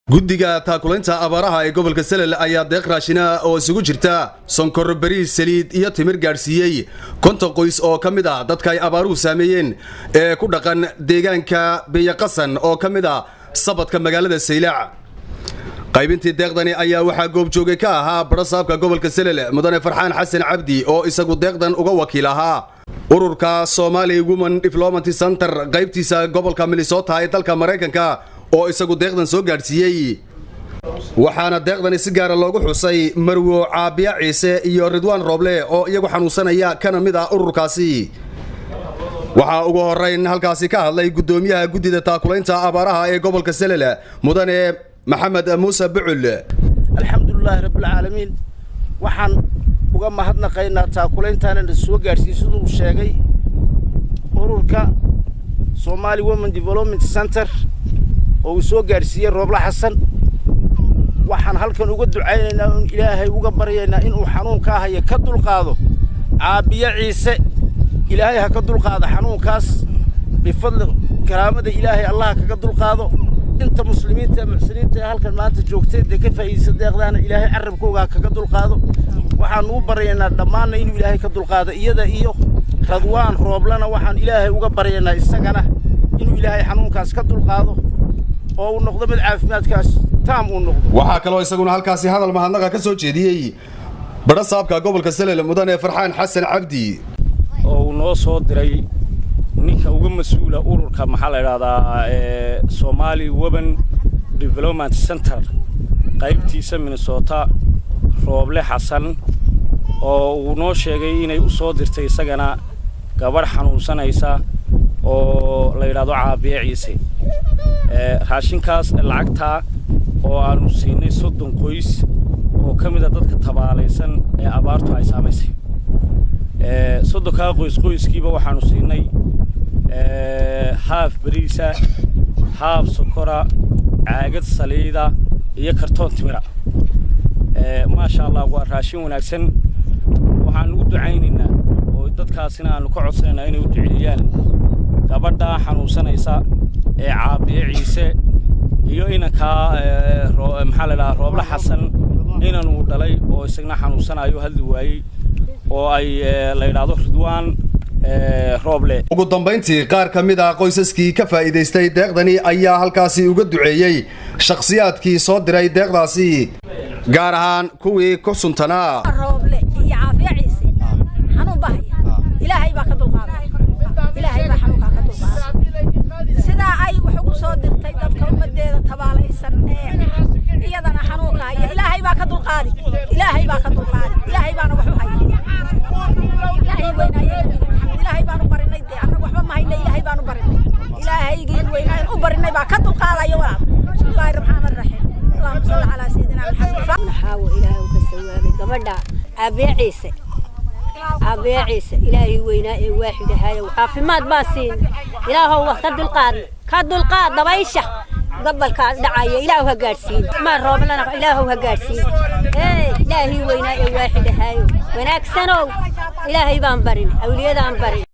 Guddiga taakulaynta abaaraha ee gobolka Selel ayaa deeq raashina oo isugu jirta sonkor, bariis, saliid iyo timir gaadhsiiyey 50 qoys oo ka mid ah dadka ay abaaruhu saameeyeen ee ku dhaqan deegaanka Biyaqasan oo ka mid ah sabadka magaalada Saylac. Qaybintii deeqdani ayaa waxaa goobjoogay ka ahaa barasaabka gobolka Selel, mudane Farxaan Xasan Cabdi, oo isagu deeqdan uga wakiil ahaa ururka Somali Women Development Center qaybtiisa gobolka Minnesota ee dalka Maraykanka, oo isagu deeqdan soo gaadhsiiyey. Waxaana deeqdani si gaara loogu xusay marwo Caabiya Ciise iyo Ridwaan Rooble oo iyagu xanuunsanaya, kana mid ah ururkaasi. Waxaa ugu horeyn halkaasi ka hadlay guddoomiyaha guddida taakulaynta abaaraha ee gobolka Selel, mudane Maxamed Muuse Bucul. Alxamdulilaahi rabbilcaalamiin. Waxaan uga mahadnaqaynaa taakulayntaana soo gaadhsiiyey, siduu sheegay, ururka Somali Women Development Center oo uu soo gaadhsiiyey Roobla Xasan. Waxaan halkan uga ducaynaynaa in Ilaahay uga baryaynaa inuu xanuunkaa haya ka dulqaado Caabiye Ciise. Ilaahay ha ka dulqaado xanuunkaas, bifadli karaamada Ilaahay Allah kaga dulqaado. Inta muslimiinta ee muxsiniinta ee halkan maanta joogtay dee ka faa'iidaysa deeqdaana, Ilaahay carrabkooga ha kaga dulqaado. Waxaan ugu baryaynaa dhammaanna inuu Ilaahay ka dulqaado iyada iyo Radwaan Rooblana. Waxaan Ilaahay uga baryaynaa isagana inuu Ilaahay xanuunkaas ka dulqaado oo uu noqdo mid caafimaadkaas taam uu noqdo. Waxaa kaloo isaguna halkaasi hadal mahadnaqa ka soo jeediyey barasaabka gobolka Selel, mudane Farxaan Xasan Cabdi. Oo uu noo soo diray ninka uga mas-uula ururka, maxaa la idhahdaa, Somali Women Development Center qaybtiisa Minnesota, Rooble Xasan, oo uu noo sheegay inay u soo dirtay isagana gabadh xanuunsanaysa oo la yidhahdo Caabiye Ciise. Raashinkaas lacagtaa oo aanu siinay 30 qoys oo ka mid a dadka tabaalaysan ee abaartu ay saamaysay. 30-kaa qoys, qoyskiiba waxaanu siinay haaf bariisa, haaf sokora, caagad saliida iyo kartoon timira. Maasha Allah, waa raashin wanaagsan. Waxaanu u ducaynaynaa oo dadkaasina aanu ka codsanaynaa inay u duceeyaan gabadhaa xanuunsanaysa ee Caabiye Ciise iyo inankaa, maxaa la idhahaa, Rooble Xasan, inan uu dhalay oo isagna xanuunsanayo, hadli waayey, oo ay la yidhaahdo Ridwaan Rooble. Ugu dambayntii, qaar ka mid ah qoysaskii ka faa'iidaystay deeqdani ayaa halkaasi uga duceeyey shakhsiyaadkii soo diray deeqdaasi, gaar ahaan kuwii ku suntanaa. Rooble iyo Caafiya Ciise xanuun baa haya. Ilaahay baa ka dulqaaday, Ilaahay baa xanuunkaa ka dulqaaday. Sidaa ay wax ugu soo dirtay dadka ummadeeda tabaalaysan ee iyadana xanuunka haya, Ilaahay baa ka dulqaadi, Ilaahay baa ka dulqaadi, Ilaahay baana wax u haya. Ilaahay weynaaye Maxamed, Ilaahay baanu barinay. Dee annaga waxba ma hayna, Ilaahay baanu barinay. Ilaahaygii weynaayen u barinay baa ka dulqaadaya, walaal. Bismillaahi raxmaani raxiim. Allahuma salli calaa sayidina Maxamed. Maxaawo Ilaahay ka sawaabay gabadha Caabiye Ciise. Caabiye Ciise Ilaahay weynaa ee waaxid ahaayow caafimaad baa siin. Ilaahow wax ka dulqaad, ka dulqaad dabaysha gobolkaas dhacaya. Ilaahu ha gaadhsiin maa Rooblana, Ilaahow ha gaadhsiin. Ee Ilaahay weynaa ee waaxid ahaayow, wanaagsanow, Ilaahay baan barin, awliyadaan barin.